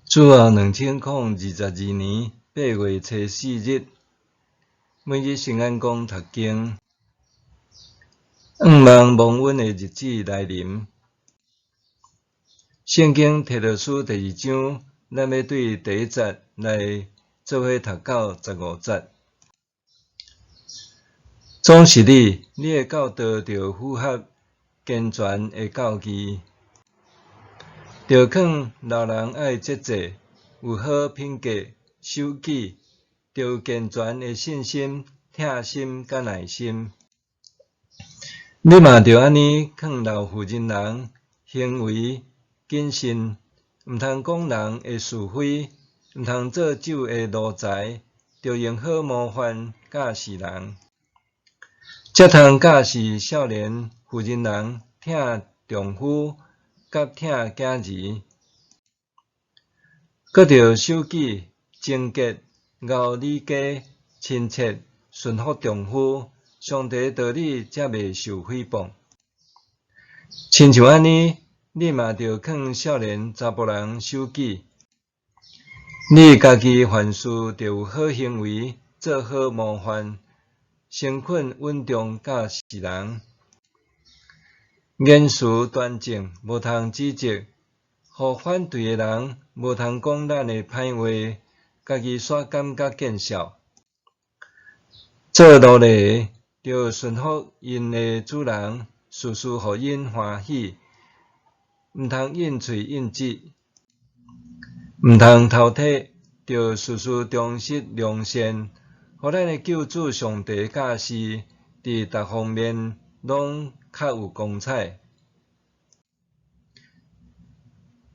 主後2022年8月初四日，每日聖安公讀經，向望蒙恩的日子來臨。聖經提多書第二章，咱欲對第一節來做伙讀到15節。總是你，你的教導著符合健全的教義，著勸老人愛節制，有好品格，守己，著有健全的信心、疼心佮耐心。你嘛著按呢勸老婦人人行為謹慎，毋通講人的是非，毋通做酒的奴才，著用好模範教示人，才通教示少年婦人人疼丈夫，佮疼囝兒。閣著守己、貞潔、𠢕理家、親切、順服丈夫，上帝道理才袂受毀謗。親像按呢，你嘛著勸少年查埔人守己。你家己凡事著有好行為，做好模範，誠懇穩重教示人，言辭端正，無通指責，予反對的人無通講咱的歹話，家己煞感覺見笑。做奴隸的，著順服𪜶的主人，事事予𪜶歡喜，毋通應喙應舌，毋通偷提，著事事忠實良善，予咱的救主上帝教示，佇逐方面攏較有光彩。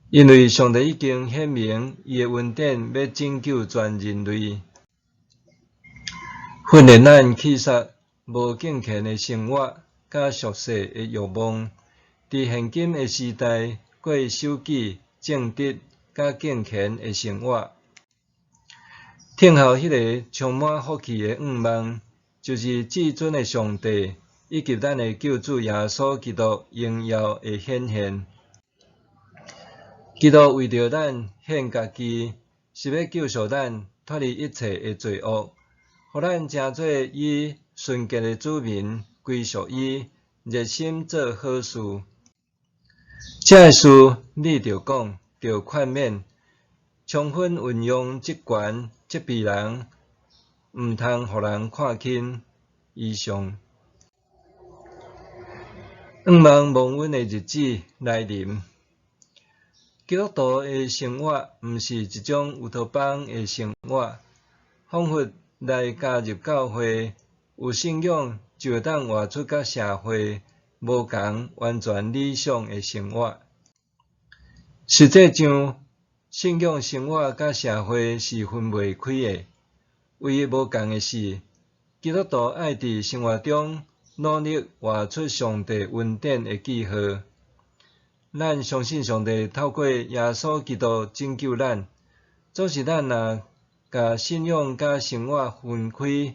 因為上帝已經顯明伊的恩典，欲拯救全人類，訓練咱棄殺無敬虔的生活，佮俗世的欲望，佇現今的時代過守己、正直、佮敬虔的生活。等候彼个充滿福氣的向望，就是至尊的上帝以及咱的救主耶穌基督榮耀的顯現。基督為著咱獻家己，是欲救贖咱脫離一切的罪惡，予咱成做伊純潔的子民，歸屬伊，熱心做好事。這个事你著講，著勸勉，充分運用職權責備人，毋通予人看輕。以上。向望蒙恩的日子來臨。基督徒的生活毋是一種烏托邦的生活，彷彿來加入教會，有信仰就會當活出佮社會無仝完全理想的生活。實際上，信仰生活佮社會是分袂開的。唯一無仝的是，基督徒愛佇生活中努力活出上帝恩典的記號。咱相信上帝透過耶穌基督拯救咱，總是咱若共信仰佮生活分開，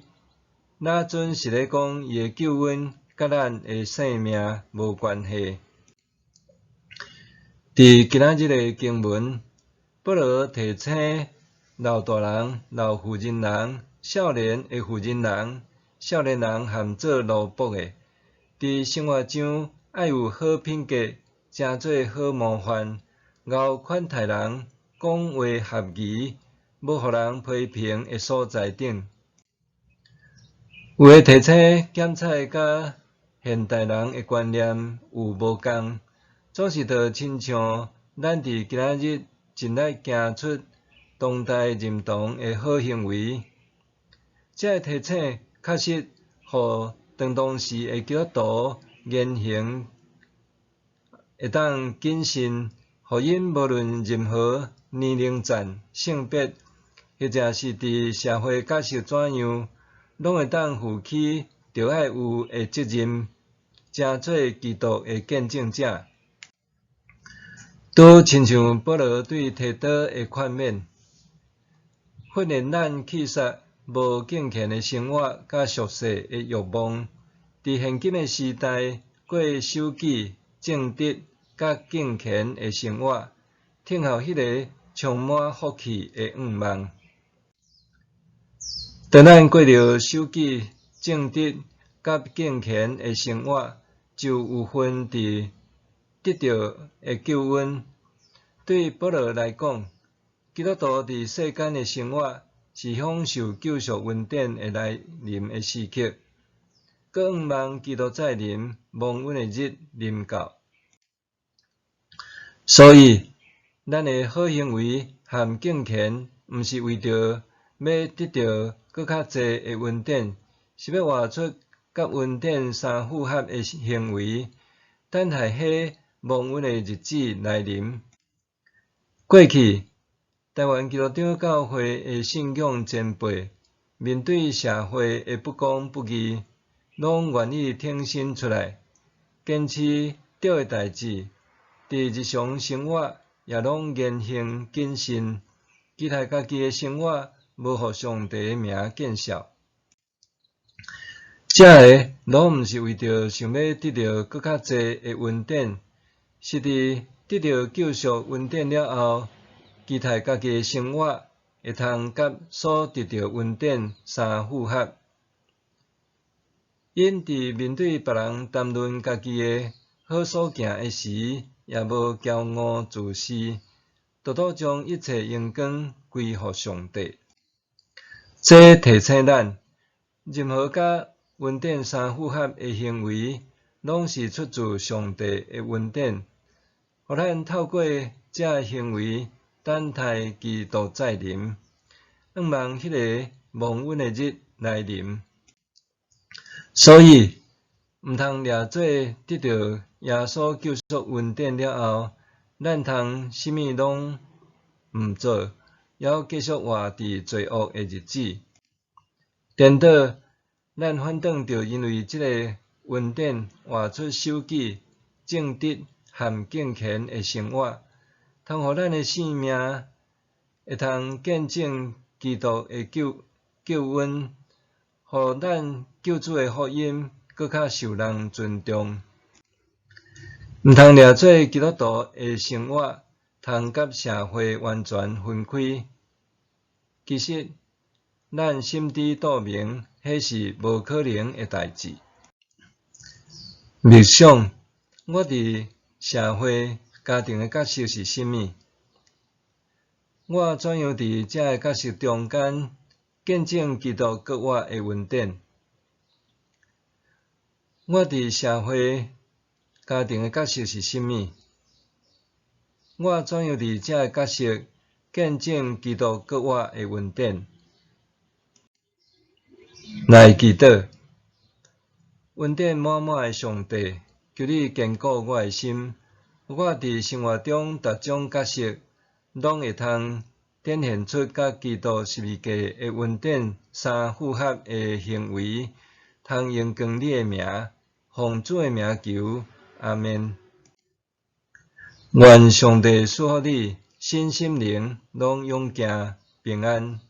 哪陣是咧講伊的救恩佮咱的性命無關係？佇今仔日的經文，保羅提醒老大人、老婦人人、少年的婦人人、少年人和做奴僕的，佇生活上愛有好品格，成做好模範，𠢕款待人，講話合宜，無予人批評的所在頂。有的提醒檢採佮現代人的觀念有無仝，總是就親像咱佇今仔日盡力行出當代認同的好行為。這个提醒確實予當當時的基督徒言行會當謹慎，予𪜶無論任何年齡層、性別，或者是佇社會角色怎樣，攏會當負起著愛有的責任，成做基督的見證者。拄親像保羅對提多的勸勉，訓練咱棄殺無敬虔的生活佮俗世的欲望，佇現今的時代過守己、正直、佮敬虔的生活，等候彼个充滿福氣的向望，就是至尊的上帝充滿福氣的向望。當咱過著守己、正直佮敬虔的生活，就有份佇得著的救恩。對保羅來講，基督徒佇世間的生活是享受救贖恩典的來臨的時刻，閣向望基督再臨蒙恩的日臨到。所以，咱的好行為和敬虔，毋是為著欲得著閣較濟的恩典，是欲活出佮恩典相符合的行為，等待彼蒙恩的日子來臨。過去，臺灣基督長教會的信仰前輩，面對社會的不公不義，攏願意挺身出來，堅持對的代誌，佇日常生活也攏言行謹慎，期待家己的生活無予上帝的名見笑。這个攏毋是為著想欲得著閣較濟的恩典，是佇得著救贖恩典了後，期待家己的生活會通佮所得著恩典相符合。𪜶佇面對別人談論家己的好所行的時，也無驕傲自私，獨獨將一切榮光歸予上帝。這提醒咱，任何佮恩典相符合的行為，攏是出自上帝的恩典，予咱透過這个行為，等待基督再臨，向望彼个蒙恩的日來臨。所以，毋通掠做得著耶穌救贖恩典了後，咱通啥物攏毋做，猶繼續活佇罪惡的日子。顛倒，咱反轉著因為這个恩典，活出守己、正直和敬虔的生活，通予咱的性命會通見證基督的救恩，予咱救主的福音閣較受人尊重。毋通掠做基督徒的生活，通佮社會完全分開。其實，咱心知肚明，彼是無可能的代誌。默想，我佇社會、家庭的角色是啥物？我怎樣佇這个角色中間見證基督給我的恩典？我佇社會、家庭的角色是啥物？我怎樣佇這个角色見證基督給我的恩典？來祈禱，恩典滿滿的上帝，求你堅固我的心，予我佇生活中逐種角色，攏會通展現出佮基督十字架的恩典相符合的行為，通榮光你的名，奉主的名求，阿們。願上帝賜福你，身心靈攏勇健平安。